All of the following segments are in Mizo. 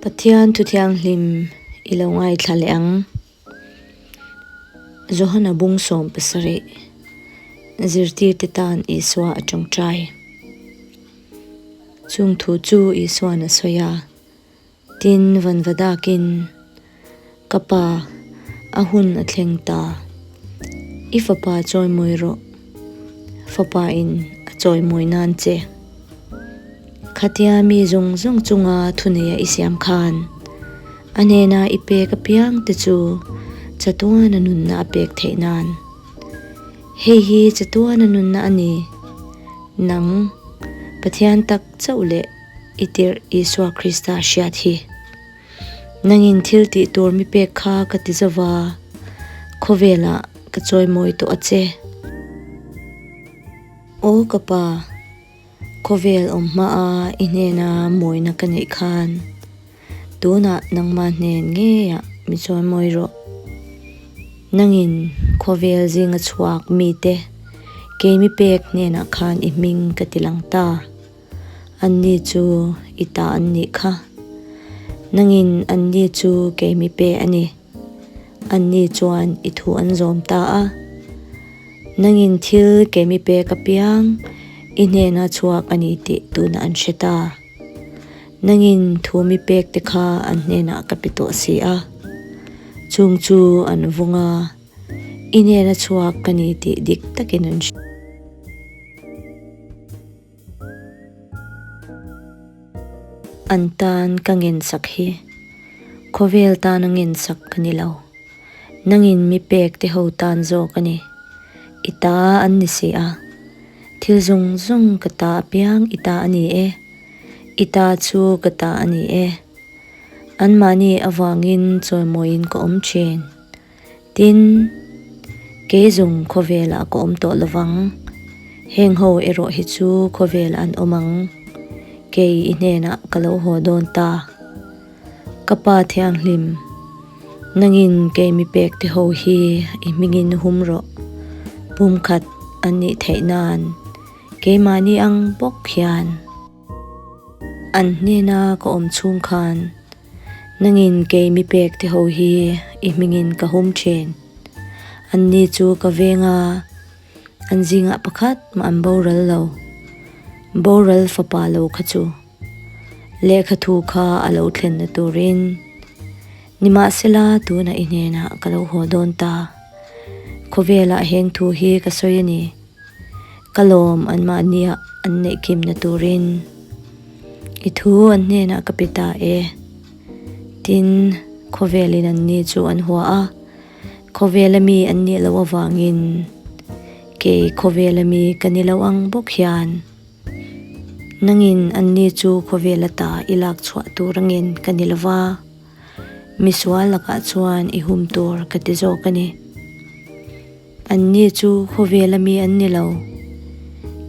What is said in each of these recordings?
Pathian thu thianghlim i lo ngaithla leh ang. Johana bung 17 zirtirte tan Isua a tawngtai. Chung thu chu Isuan a sawi a. Tin, vanva dakin, Ka pa, a hun a thleng ta. I fapa chawimawi rawh. Fapa in a chawimawi nan che. Khatia mi zawng zawng chunga thuneia i siam khan, a hnena i pek apiang te chu chatuana nunna a pek theih nan. Hei hi chatuana nunna a ni. Nang, Pathian tak chauh leh i tirh Isua Krista hriat hi. Nangin thil tih tur mi pek kha ka ti zo va, khawvelah ka chawimawi tawh a che. Aw ka pa, khawvel awm hmaa i hnena mawina ka neih khan, tunah nangmah hnen ngeiah mi chawimawi rawh. Nangin khawvel zinga chhuak mite kei mi pek hnenah khan i hming ka ti lang ta. Anni chu i ta an nih kha. Nangin anni chu kei mi pe a ni. Anni chuan i thu an zawm ta a. Nangin thil kei mi pek apiang i hnena chhuak a ni tih tuna an hre ta. Nangin thu mi pek te kha an hnenah ka pe tawh si a. Chung chu an vung a, i hnena chhuak ka ni tih dik takin an hria. An tan ka ngensak hi khawvel tana ngensak ka ni lo. Nangin mi pek te ho tan zawk a ni. I ta an ni si a. Thil zawng zawng ka ta apiang i ta a ni e. I ta chu ka ta a ni e. Anmahni avangin chawimawiin ka awm thin. Tin, kei zawng khawvelah ka awm tawh lovang, heng ho erawh hi chu khawvelah an awm ang, kei i hnenah ka lo haw dawn ta. Ka Pa Thianghlim, nangin kei mi pek te ho hi i hmingin hum rawh, pumkhat an nih theih nan keimahni ang bawk hian. An hnena ka awm chhung khan Nangin kei mi pek te ho hi i hmingin ka hum thin. Anni chu ka veng a, an zingah pakhat mah an boral lo. Boral fapa lo kha chu lehkha thu kha a lo thlenna turin nimahsela tunah i hnenah ka lo haw dawn ta. Khawvelah heng thu hi ka sawi a ni. Ka lawm anmahnia an neih kimna turin i thu an hnenah ka pe ta e. Tin, khawvelin anni chu an hua a, khawvela mi an nih loh avangin kei khawvela mi ka ni lo ang bawk hian nangin anni chu khawvela ta i lak chhuah tur angin ka ni lo va. Misual lakah chuan i hum tur ka ti zawk a ni. Anni chu khawvela mi an ni lo,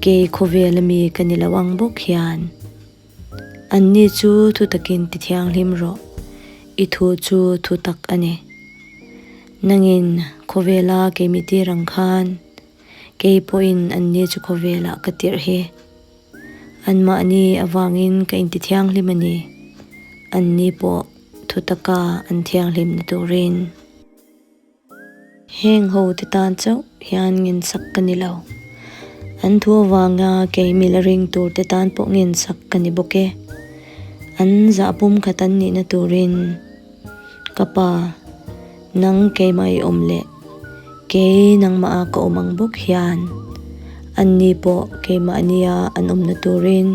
kei khawvela mi ka ni lo ang bawk hian. Anni chu thu takin ti thianghlim rawh, i thu chu thu tak a ni. Nangin khawvela kei mi tir ang khan, kei pawhin anni chu khawvelah ka tirh hi. Anmahni avangin ka inti thianghlim a ni, anni pawh thu taka an thianghlimna turin. Heng ho te tan chauh hian ngensak ka ni lo. An thu avanga kei mila ring tur te tan pawh ngensak ka ni bawk e. An zah pum khat an nihna turin ka pa, nang keimah i awm leh kei nangmah a ka awm ang bawk hian anni pawh keimahnia an awmna turin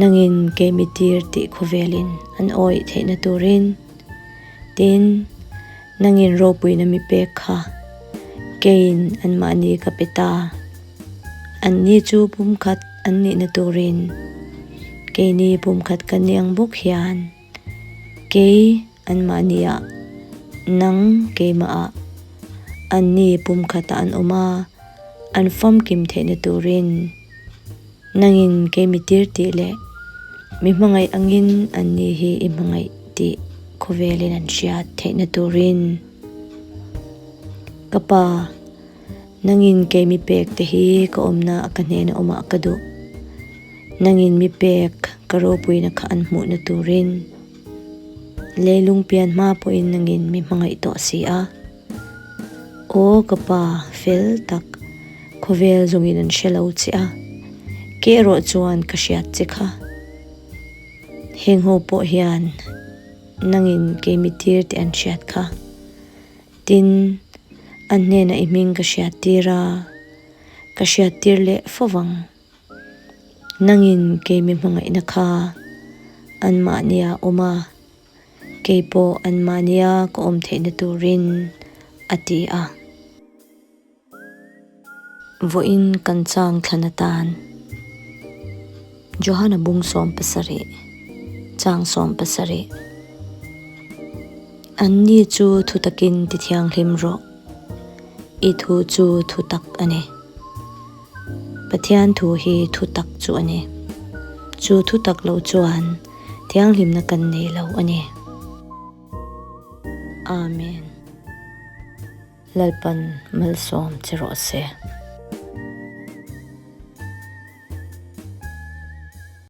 nangin kei mi tir tih khawvelin an awih theihna turin Tin, nangin ropuina mi pek kha keiin anmahni ka pe ta. Anni chu pumkhat an nihna turin keini pumkhat kan ni ang bawk hian kei anmahniah, nang keimahah, anni pumkhatah an awm a, an famkim theihna turin nangin kei mi tir tih leh mi hmangaih angin anni hi i hmangaih tih khawvelin an hriat theihna turin ka pa nangin kei mi pek te hi ka awmna ka hnena awmah ka duh nangin mi pek ka ropuina kha an hmuhna turin. Leilung pian hma pawhin nangin mi hmangaih tawh si a. Aw ka pa, fel tak, khawvel zawngin an hre lo che a, ke erawh chuan ka hriat che kha. Heng ho pawh hian nangin keimi tir tih an hriat kha. Tin, an hnenah i hming ka hriat tir a, ka hriat tir leh fo vang. Nangin keimi hmangaihna kha anmahnia awm a, kei pawh anmahnia ka awm theihna turin a ti a. Vawiin kan chang thlan atan Johana bung 70, chang 70. Anni chu thutakin ti thianghlim rawh, i thu chu thutak a ni. Pathian thu hi thutak chu a ni. Chu thutak lo chuan thianghlimna kan nei lo a ni. Amen. Lalpan malsawm che rawh se.